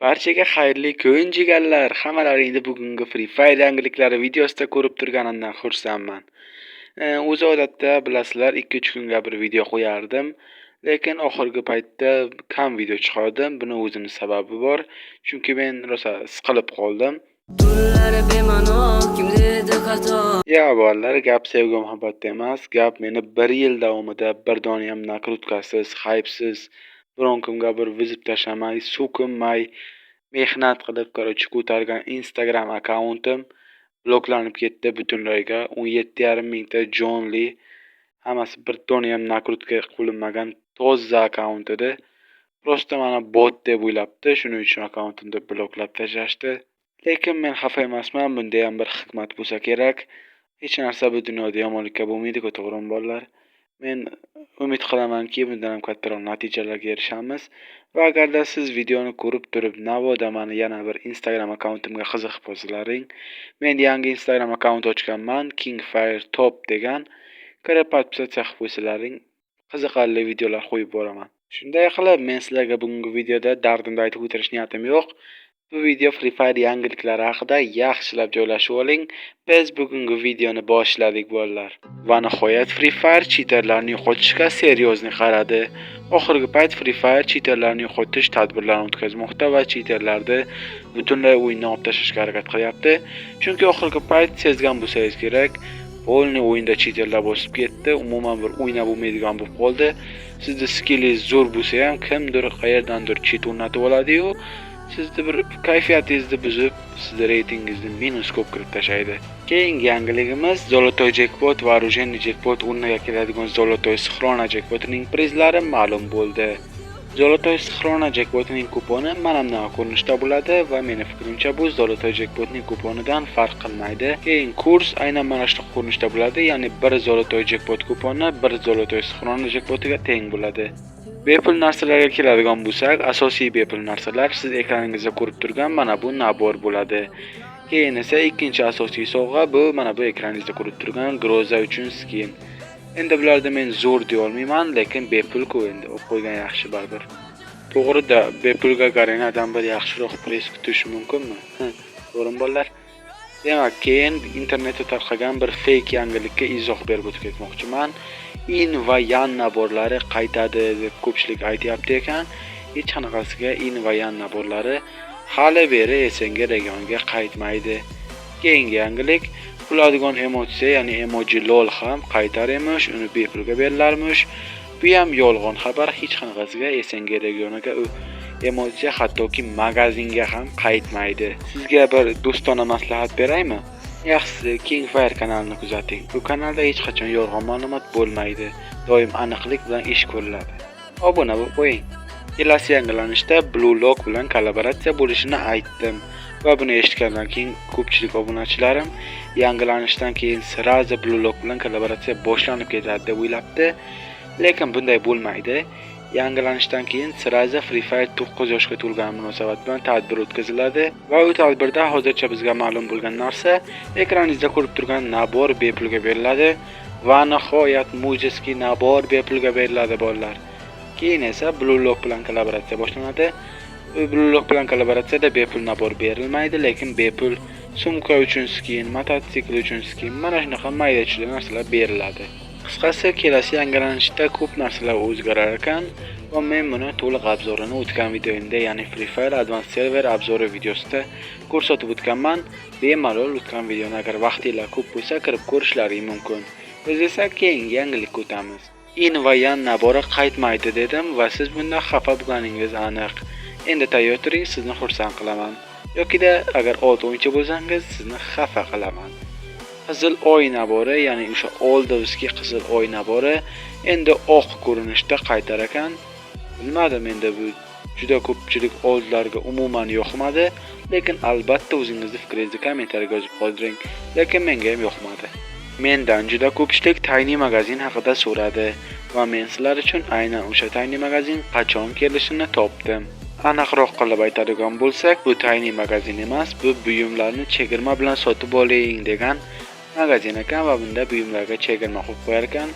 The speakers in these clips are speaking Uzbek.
Barchaga xayrli kun, jigarlar. Hammalaringni bugungi Free Fire yangiliklari videosida ko'rib turganimdan xursandman. O'zi odatda bilasizlar, 2-3 kunga bir video qo'yardim. Lekin oxirgi paytda kam video chiqardim. Buni o'zini sababi bor. Chunki men rosa siqilib qoldim. Tunlari bema'no, kim dedi xato? Ya bolalar, gap sevgi muhabbatda emas, gap meni bir yil davomida bir donayam накрутка siz, хайп siz, biron kimga bir вызов tashlamay, so'kinmay, mehnat qilib, короче, ko'targan Instagram akkauntim bloklanib ketdi butunlayga. 17,5 mingta jonli, hammasi bir donayam накрутка qilinmagan toza akkaunt edi. Просто mani bot deb o'ylabdi, shuning uchun akkauntimni bloklab tashlashdi. Lekin men xafa emasman, bundayam bir hikmat bo'lsa kerak. Hech narsa bu dunyoda yomonlikka bo'lmaydi-ku, to'g'rimi, bolalar? Men umid qilamanki, bundan ham kattaroq natijalarga erishamiz. Va agarda siz videoni ko'rib turib, navoda mani yana bir Instagram akkauntimga qiziqib qolsalaring, men yangi Instagram akkaunt ochganman, Kingfire Top degan. Kirib подписаться qilib qo'ysalaring, qiziqarli videolar qo'yib boraman. Shunday qilib, men sizlarga bugungi videoda dardimni aytib o'tirish niyatim yo'q. Bu video Free Fire yangiliklari haqida, yaxshilab joylashib oling. Biz bugungi videoni boshladik, bolalar. Va nihoyat Free Fire chiterlarni yo'qotishga серьёзный qaradi. Oxirgi payt Free Fire chiterlarni yo'qotish tadbirlarini o'tkazmoqda va chiterlarni butunlay o'yindan olib tashlashga harakat qilyapti. Chunki oxirgi payt sezgan bo'lsangiz kerak, полный o'yinda chiterlar bosib ketdi. Umuman bir o'ynab bo'lmaydigan bo'lib qoldi. Sizni skillingiz zo'r bo'lsa ham, kimdir qayerdandir cheat o'rnatib oladi-yu, sizni bir kayfiyatingizni buzib, sizni reytingingizni minusga olib kirib tashlaydi. Keyingi yangiligimiz: Золотой jackpot va оружейный jackpot o'rniga keladigan Золотой схрона jackpotining prizlari ma'lum bo'ldi. Золотой схрона jekpotining kuponi mana bunaqa ko'rinishda bo'ladi va meni fikrimcha, bu Золотой jekpotning kuponidan farq qilmaydi. Keyin kurs aynan mana shunaqa ko'rinishda bo'ladi, ya'ni bir Золотой jekpot kuponi bir Золотой схрона jekpotiga teng bo'ladi. Bepul narsalarga keladigan bo'lsak, asosiy bepul narsalar siz ekraningizda ko'rib turgan mana bu набор bo'ladi. Keyin esa ikkinchi asosiy sovg'a bu mana bu ekraningizda ko'rib turgan Groza uchun skin. Endi bularda men zo'r deya olmayman, lekin bepul-ku, endi olib qo'ygan yaxshi baribir. To'g'rida, bepulga Garenadan bir yaxshiroq priz kutish mumkinmi? To'g'rimi, bolalar? Demak, keyin internetda tarqagan bir fake yangilikka izoh berib o'tib ketmoqchiman. In va Yan набор lari qaytadi deb ko'pchilik aytyapti ekan. Hech qanaqasiga In va Yan набор lari hali beri SNG regioniga qaytmaydi. Keyingi yangilik: kuladigan emotsiya, ya'ni emoji lol ham qaytar emish, uni bepulga berilarmish. Bu ham yolg'on xabar, hech qanaqasiga SNG regioniga u emotsiya hattoki magazinga ham qaytmaydi. Sizga bir do'stona maslahat beraymi? Yaxshisi, King Fire kanalini kuzating. Bu kanalda hech qachon yolg'on ma'lumot bo'lmaydi. Doim aniqlik bilan ish ko'riladi. Obuna bo'lib qo'ying. Kelasi yangilanishda Blue Lock bilan kollaboratsiya bo'lishini aytdim va buni eshitgandan keyin ko'pchilik obunachilarim yangilanishdan keyin сразу Blue Lock bilan kollaboratsiya boshlanib ketadi deb o'ylabdi. Lekin bunday bo'lmaydi. Yangilanishdan keyin сразу Free Fire 9 yoshga to'lgan munosabat bilan tadbir o'tkaziladi va u tadbirda hozircha bizga ma'lum bo'lgan narsa ekraningizda ko'rib turgan набор bepulga beriladi va nihoyat мужеский набор bepulga beriladi, bolalar. Keyin esa Blue Lock bilan kollaboratsiya boshlanadi. U Blue Lock bilan kollaboratsiyada bepul набор berilmaydi, lekin bepul sumka uchun skin, mototsikl uchun skin, mana shunaqa mayda-chuyda narsalar beriladi. Qisqasi, kelasi yangilanishda ko'p narsalar o'zgarar ekan va men buni to'liq обзор ini o'tgan videoyimda, ya'ni Free Fire Advanced Server обзор i videosida ko'rsatib o'tganman. Bemalol o'tgan videoni agar vaqtinglar ko'p bo'lsa, kirib ko'rishlaring mumkin. Biz esa keyingi yangilikka o'tamiz. In va Yan набор i qaytmaydi dedim va siz bundan xafa bo'lganingiz aniq. Endi tayyor turing, sizni xursand qilaman. Yokida agar old o'yinchi bo'lsangiz, sizni xafa qilaman. Qizil oy набор i, ya'ni o'sha oldovskiy qizil oy набор i endi oq ko'rinishda qaytar ekan. Bilmadim, endi bu juda ko'pchilik oldlarga umuman yoqmadi, lekin albatta o'zingizni fikringizni kommentariyaga yozib qoldiring. Lekin menga ham yoqmadi. Mendan juda ko'pchilik Tiny magazin haqida so'radi va men sizlar uchun aynan o'sha Tiny magazin qachon kelishini topdim. Aniqroq qilib aytadigan bo'lsak, bu Tiny magazin emas, bu buyumlarni chegirma bilan sotib oling degan magazin ekan va bunda buyumlarga chegirma qo'yib qo'yar ekan.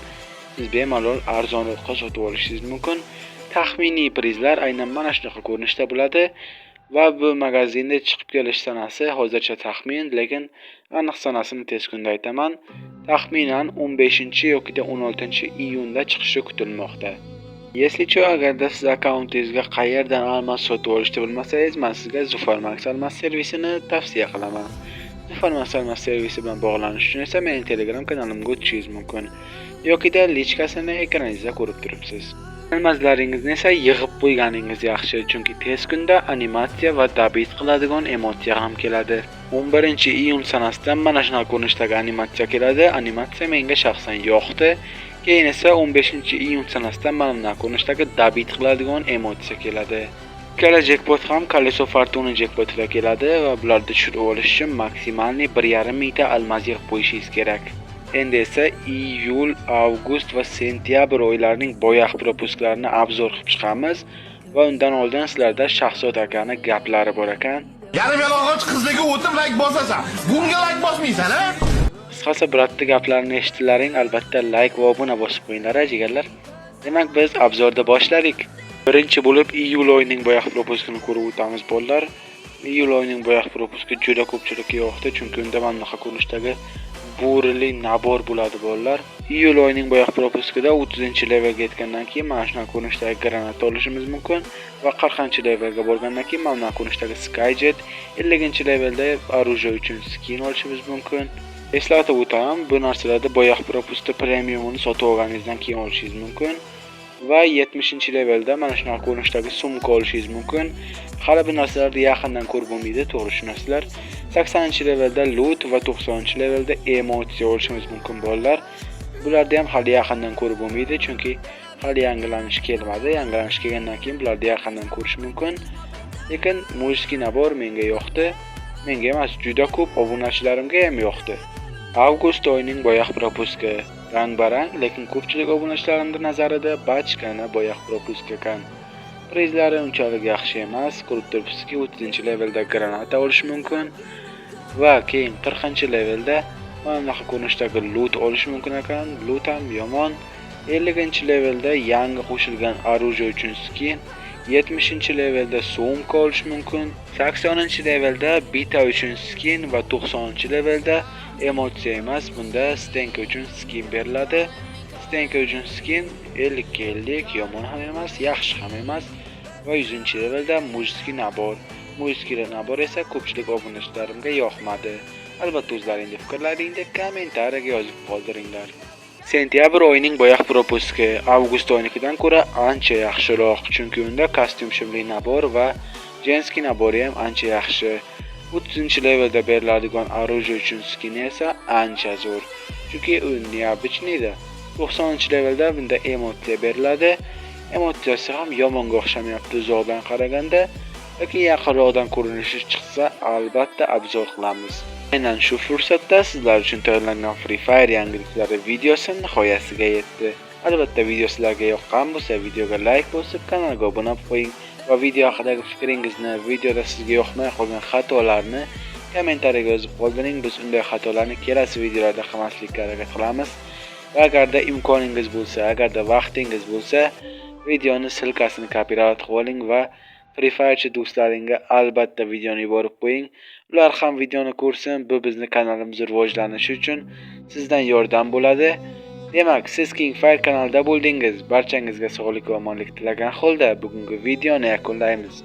Siz bemalol arzonroqqa sotib olishingiz mumkin. Taxminiy prizlar aynan mana shunaqa ko'rinishda bo'ladi. Va bu magazinda chiqib kelish sanasi hozircha taxmin, lekin aniq sanasini tez kunda aytaman. Taxminan 15 yoki 16-iyunda chiqishi kutilmoqda. Если что, agarda siz akkauntingizga qayerdan almas sotib olishni bilmasangiz, men sizga Zufar Max almas servisini tavsiya qilaman. Zufar Max almas servisi bilan bog'lanish uchun esa mening Telegram kanalimga o'tishingiz mumkin. Yokida личка sini ekraningizda ko'rib turibsiz. Almazlaringizni esa yig'ib qo'yganingiz yaxshi, chunki tez kunda animatsiya va добить qiladigan emotsiya ham keladi. 11-iyun sanasida mana shunaqa ko'rinishdagi animatsiya keladi. Animatsiya menga shaxsan yoqdi. Keyin esa 15-iyun sanasida mana bunaqa ko'rinishdagi добить qiladigan emotsiya keladi. Ikkala jekpot ham Колесо Фортуны jekpotida keladi va bularni tushirib olish uchun максимальный 1,5 mingta almaz yig'ib qo'yishingiz kerak. Endi esa iyul, avgust va sentyabr oylarining боях пропуск larini обзор qilib chiqamiz va undan oldin sizlarda Shahzod akani gaplari bor ekan. Yarim yalang'och qizlarga o'tib layk bosasan. Bunga layk bosmaysan, a? Qisqasi, брат ni gaplarini eshitdilaring, albatta layk va obuna bosib qo'yinglar, jigarlar. Demak, biz обзор da boshladik. Birinchi bo'lib iyul oyining боях пропуск ini ko'rib o'tamiz, bolalar. Iyul oyining боях пропуск i juda ko'pchilikka yoqdi, chunki unda mana bunaqa ko'rinishdagi bo'rili набор bo'ladi, bolalar. Iyul oyining боях пропуск ida 30-levelga yetgandan keyin mana shunaqa ko'rinishdagi granata olishimiz mumkin va 40-levelga borgandan keyin mana bunaqa ko'rinishdagi Skyjet, 50-levelda оружие uchun skin olishimiz mumkin. Eslatib o'taman, bu narsalarni боях пропуск da premiumini sotib olganingizdan keyin olishingiz mumkin. Va 70-levelda mana shunaqa ko'rinishdagi sumka olishingiz mumkin. Hali bu narsalarni yaqindan ko'rib bo'lmaydi, to'g'ri tushunasizlar. 80-levelda loot va 90-levelda emotsiya olishimiz mumkin, bolalar. Bularni ham hali yaqindan ko'rib bo'lmaydi, chunki hali yangilanish kelmadi. Yangilanish kelgandan keyin bularni yaqindan ko'rish mumkin. Lekin мужской набор menga yoqdi. Menga emas, juda ko'p obunachilarimga ham yoqdi. Avgust oyining боях пропуск i rang-barang, lekin ko'pchilik obunachilarimning nazarida bachkana боях пропуск ekan. Prizlari unchalik yaxshi emas. Ko'rib turibsizki, 30-levelda granata olish mumkin va keyin 40-levelda mana bunaqa ko'rinishdagi loot olish mumkin ekan. Loot ham yomon. 50-levelda yangi qo'shilgan оружие uchun skin, 70-levelda sumka olish mumkin, 80-levelda bita uchun skin va 90-levelda emotsiya emas, bunda stenka uchun skin beriladi. Stenka uchun skin 50 ga 50, yomon ham emas, yaxshi ham emas va 100-levelda мужской набор. Мужской набор esa ko'pchilik obunachilarimga yoqmadi. Albatta o'zlaringning fikrlaringni kommentariyaga yozib qoldiringlar. Sentyabr oyining боях пропуск i avgust oyinikidan ko'ra ancha yaxshiroq, chunki unda kostyum shimli набор va женский набор i ham ancha yaxshi. 30-levelda beriladigan оружие uchun skin esa ancha zo'r, chunki u необычный da. 90-levelda bunda emotsiya beriladi. Emotsiyasi ham yomonga o'xshamayapti uzoqdan qaraganda, lekin yaqinroqdan ko'rinishi chiqsa, albatta обзор qilamiz. Aynan shu fursatda sizlar uchun tayyorlangan Free Fire yangiliklari videosi nihoyasiga yetdi. Albatta video sizlarga yoqqan bo'lsa, videoga layk bosib, kanalga obuna bo'lib qo'ying va video haqidagi fikringizni, videoda sizga yoqmay qolgan xatolarni kommentariyaga yozib qoldiring. Biz unday xatolarni kelasi videolarda qilmaslikka harakat qilamiz. Va agarda imkoningiz bo'lsa, agarda vaqtingiz bo'lsa, videoni ссылка sini копировать qilib oling va Free Fire'chi do'stlaringga albatta videoni yuborib qo'ying. Ular ham videoni ko'rsin, bu bizni kanalimiz rivojlanishi uchun sizdan yordam bo'ladi. Demak, siz King Fire kanalida bo'ldingiz. Barchangizga sog'lik va omonlik tilagan holda bugungi videoni yakunlaymiz.